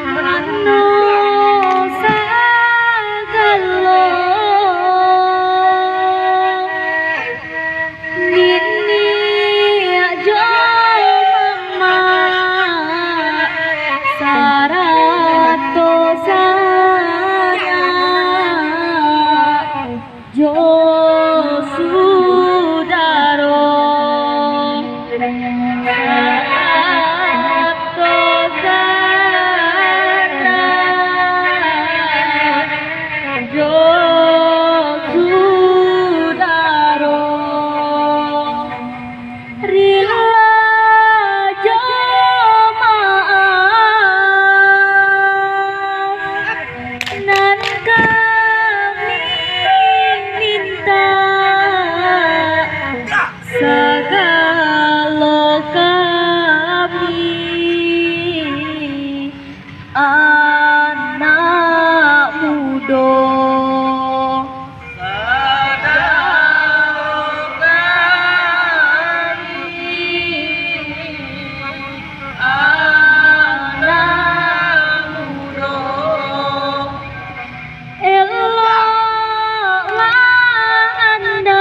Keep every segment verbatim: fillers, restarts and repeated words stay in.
Mano sagalo niniak jo mamak, sarato sanak jo sudaro, sarato sanak jo sudaro. Rila jo maaf nan kami mintak, sagalo kami anak mudo. Sagalo kami anak mudo. Eloklah andai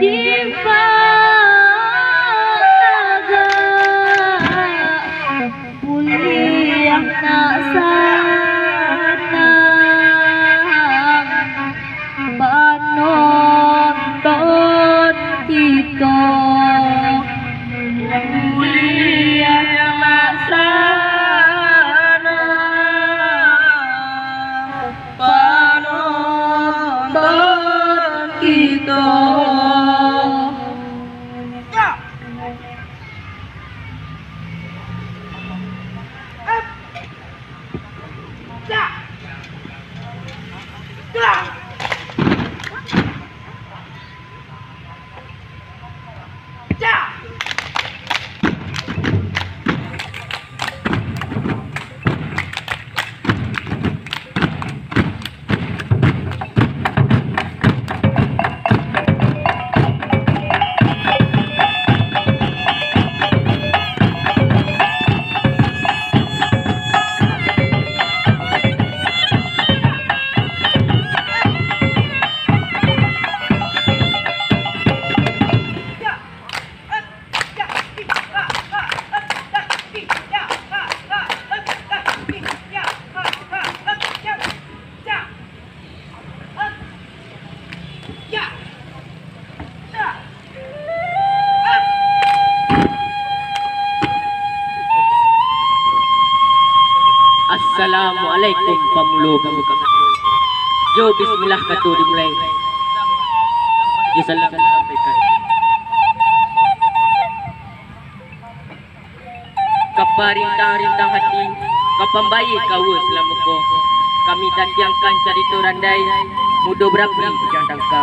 dipatagak, buliah nak sanang panonton kito. Buliah nak sanang panonton kito. Assalamualaikum, pamulo pambuka kato. Jo bismillah kato dimulai. Jo salam sampaikan. Ka parintang-rintang hati, ka pambayie kaua salamo ko, kami tatiangkan carito randai, Mudo Barapi Bujang Tangka.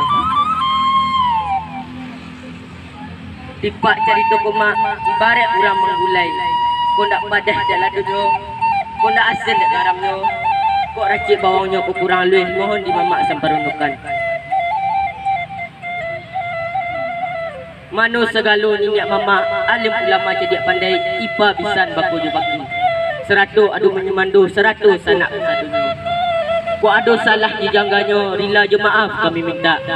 Tipak carito ko, Mak, ibaraik urang manggulai. Kok ndak padah dek ladonyo, kok ndak asin dek garamnyo, kok racik bawaungnyo, kok kurang aluih, mohon di Mamak samparonokan. Mano sagalo niniak mamak, alim ulama cadiak pandai, ipa bisan bako jo baki. Sarato ado manyumando, sarato sanak kasadonyo. Kok ado salah di jangganyo, rila jo maaf kami mintak.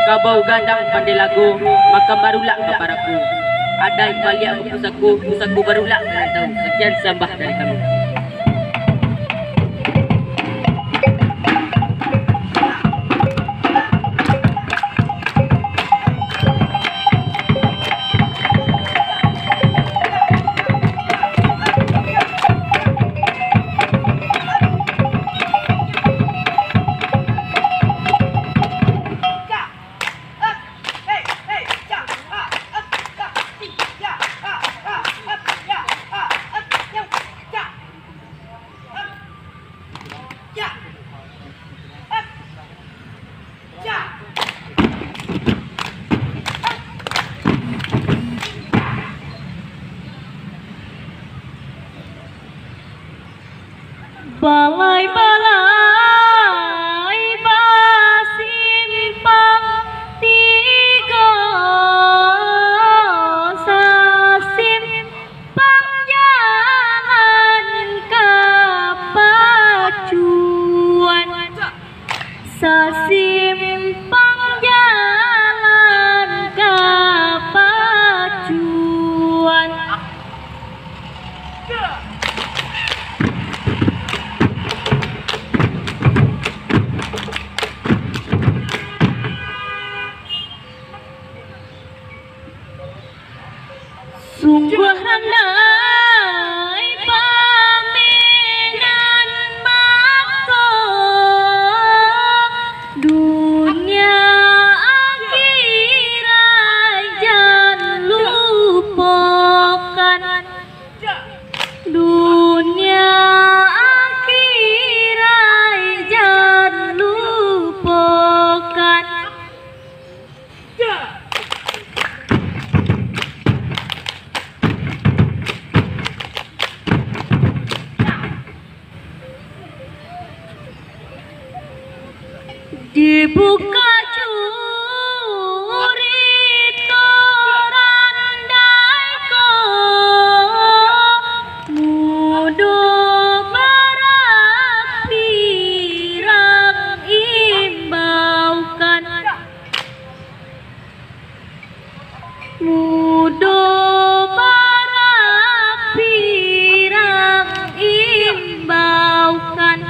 Kabau gadang pandai lago, makan barulak ka baraku. Adaik baliak bapusako, pusako barulak ka rantau. Sakian sambah dari kami. Balai-balai basimpang tigo, sasimpang jalan ka pacuan, sasimpang jalan ka pacuan. Sungguah randai pamenan mato, dunia akhirat jan lupokan. Dunia akhirat jan lupokan. Dibuka curito randai ko, mudo barapirang imbaukan. Mudo barapirang imbaukan.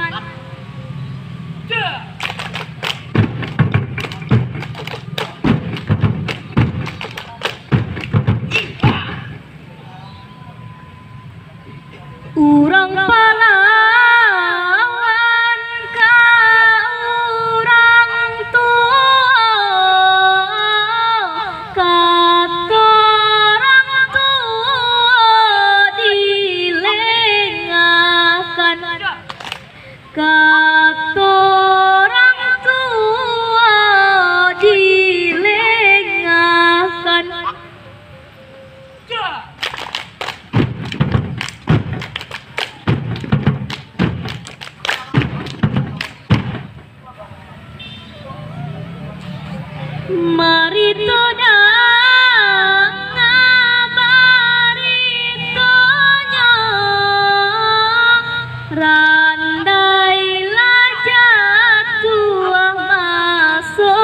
Urang palawan ka urang tuo, kato urang tuo dilengahkan, kato urang tuo dilengahkan. Mari tu danga baritonyo, randai lah jatuah maso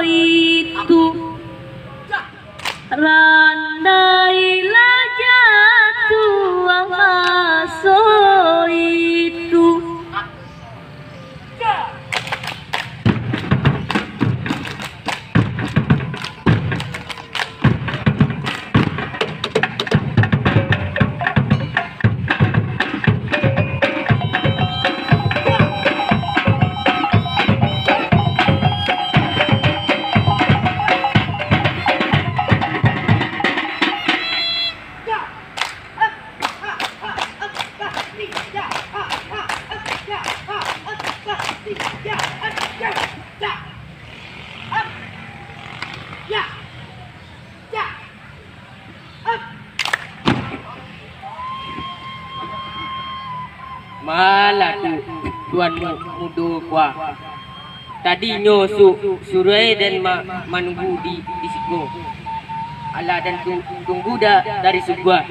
itu. Randai lah jatuah maso itu. Malah tu, Tuan Mu-, Mudo Kuah. Tadinyo su-, suruah den ma-, manunggu di, di siko. Alah, den tu-, tunggu da-, dari subuah.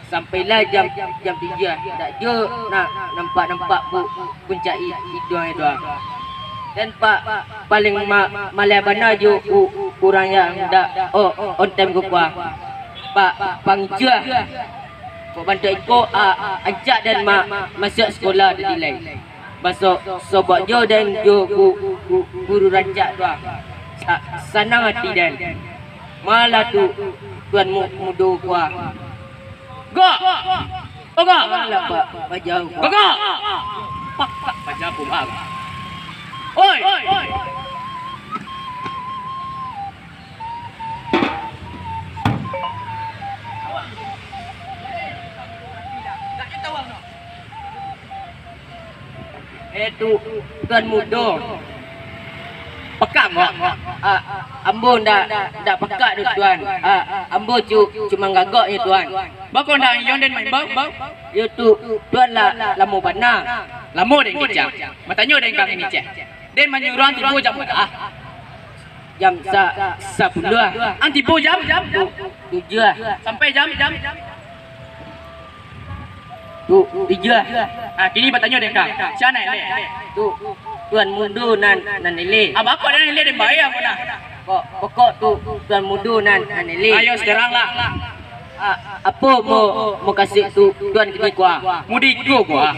Sampailah jam, jam tujuah. Dak jo na-, nampak-nampak bu-, puncak i-, iduang itu, ah. Den, Pak, paling ma-, maleh bana jo u-, urang yang dak o-, on time ko, Pak. Pak, pangicuah. Kok bantuak iko, a-, ancak den ma-, masuak sikola tadi lai. Baso-, sobok jo den jo gu-, gu-, guru rancak tu, ah. Sa-, sanang ati den. Malah tu, Tuan Mu-, Mudo ko, ah. Gak! Gak! Malah, Pak, bajau, Pak. Gak! Pak, Pak, bajau, Pak. Oi! Eh, tu, Tuan Mudo. Pak, Tangok. Ah, ambo ndak, ndak pakak doh, Tuan. Ah, ambo cu-, cuma gagok nyo, Tuan. Bako ndak iyo den maimbau? Iyo tu, Tuan lah lamo bana. Lamo den kecek. Matanyo den kami ni, cek. Den manyuruah tibo jam bara? Jam sa-, sapuluah. An tibo jam? Tu-, tujuah. Sampai jam? Tu, tujuah. Ah, kini batanyo den ka. Sia nan eleh? Tu, Tuan Mudo nan, nan eleh. Ah, bako den nan eleh den bayia ko nah. Kok, pokok tu, Tuan Mudo nan, nan eleh. Ayo, sekarang lah. Ah, apo mo-, mukasuik tu, Tuan kini ko ah? Mudo iko ko ah.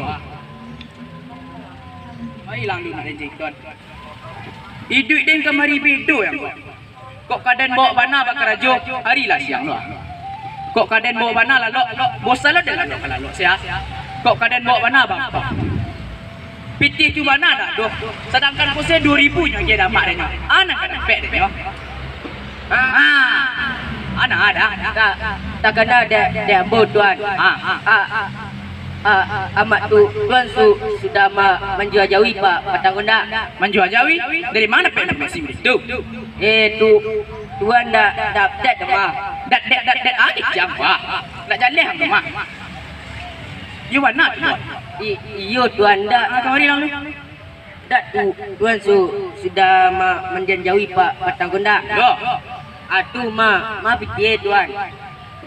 Baiklah, Tuan, nak renceng, Tuan. Iduik den kamari bedo yang ko. Kok ka den bawok bana bakarajo, hari lah siang lo ah. Kok ka den bawok bana lalok, bosan lo den lalok ka lalok sia. Kok ka den bawok bana bangko. Pitih tu bana dak doh. Sadangkan ko se duo ribu nyo agiah damak den nyo. Anak ka dapek den nyo. Ah, anak ada. Tak, takana dek, dek ambo, Tuan. Ah, ah. Ah, ah, ah, amak tu, Tuan su-, sudah ma-, manjua jawi pa-, patang gondak. Manjua jawi? Dari ma dapek informasi itu? Eh, tu, Tuan dak, dak update doh mah. Dak, dak, dak, dak, ah, kecam, wah. Dak jaleh ang tu mah. Iyo bana tu, Tuan. I-, iyo, Tuan, dak. Ah, kamari lang lu. Dak tu, Tuan su-, sudah ma-, manjanjawi pa-, patang gondak. Yo. Ah, tu ma-, ma pitih, Tuan.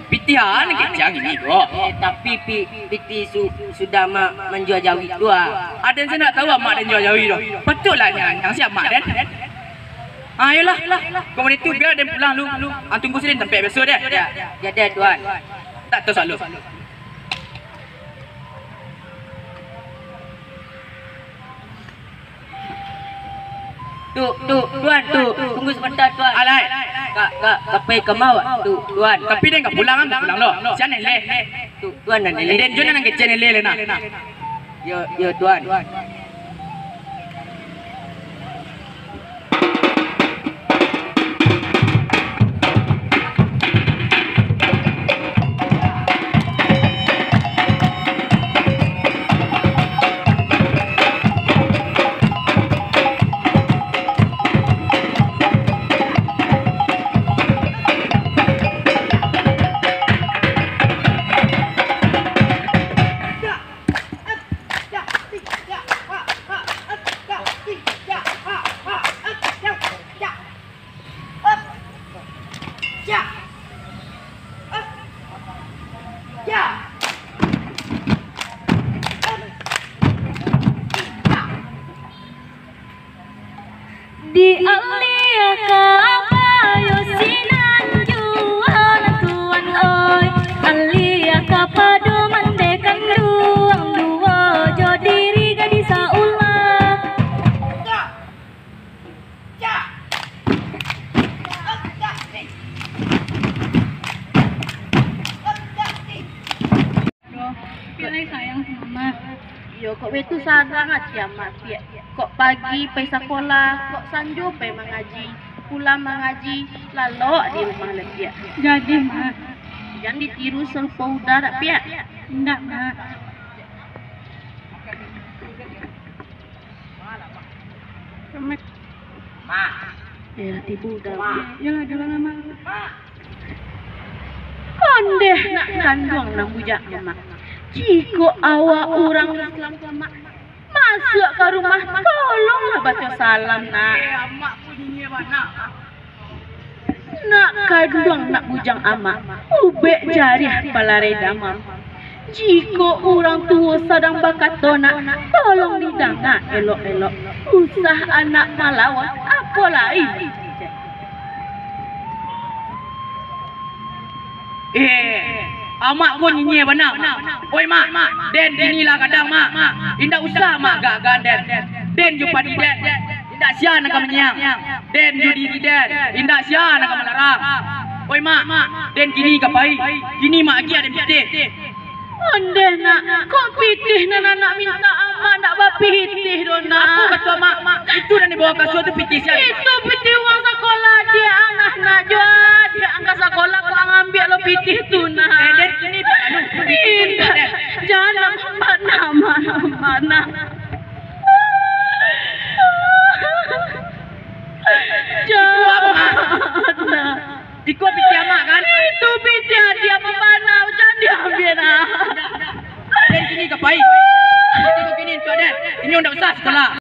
Pitih a nan kecang ini ko. Eh, tapi pi-, pitih su-, sudah ma-, manjua jawi tu ah. Aden se ndak tahu amak den jua jawi tu. Patuiklah nyang, nyang si amak den. Ah, iyolah. Kok model tu, bia den pulang lu. Ah, tunggu sini tampek biaso deh. Ya, jadi, Tuan. Tak tahu salah. Tu, tu, Tuan, tu. Tunggu sabanta, Tuan. Alai. Ka, ka, ka pai ka ma wak? Tu, Tuan. Tapi den ka pulang, ang ka pulang lo. Sia nan eleh? Tu, Tuan nan eleh. Den jo nan kecek nan eleh, nah. Yo, yo, Tuan. Di alia ka abayo sinan jua, Tuan oi. Alia ka pado mande kanduang duo jo diri gadih saulah. Doh, Piak lai sayang samo Mah. Iyo, kok baitu sadang ati Amak, Piak. Kok pagi pai sakolah, kok sanjo pai mangaji, pulang mangaji, lalok di rumah lai, Piak. Jadi, Mah. Jan ditiru sarupo Uda dak, Piak? Indak, Mah. Mak. Eh, lah tibo dah. Mak. Yalah, jalan lah, Mak. Mak. Ondeh nak kanduang nan bujang, Mak. Jikok awak urang Islam ka, Mak, masuak ka rumah, tolonglah baco salam, Nak. Eh, Amak ko nyinyia bana. Nak kanduang nak bujang Amak, ubek jariah palarai damam. Jikok urang tuo sadang bakato, Nak, tolong didanga elok-elok. Usah anak malawa, apo lai? Eh, Amak ko nyinyia bana. Oi, Mak, den kini lah gadang, Mak. Indak usah Mak agak-agakan den. Den jo padi den. Indak sia nan ka manyiang. Den jo diri den. Indak sia nan ka malarang. Oi, Mak, den kini ka pai. Kini Mak agiah den pitih. Ondeh, Nak, kok pitih nan anak mintak, Amak ndak bapitih doh, Nak. Apo kato Amak? Itu nan di bawah kasua tu pitih sia? Itu pitih uang sakolah adiak ang, Nak, Nak, jo adiak ang ka sakolah, kok ang ambiak lo pitih tu, Nak. Eh, den kini anu, pitih tu, Nak, den. Indak, jan, Nak, Mak, Nak, Mak, Nak, Mak, Nak. pitih amak kan? Itu pitih dia pemana, jangan diambil, nah. Den kini ka pai. Kini, kini, Cok Den. Inyo ndak usah sakolah.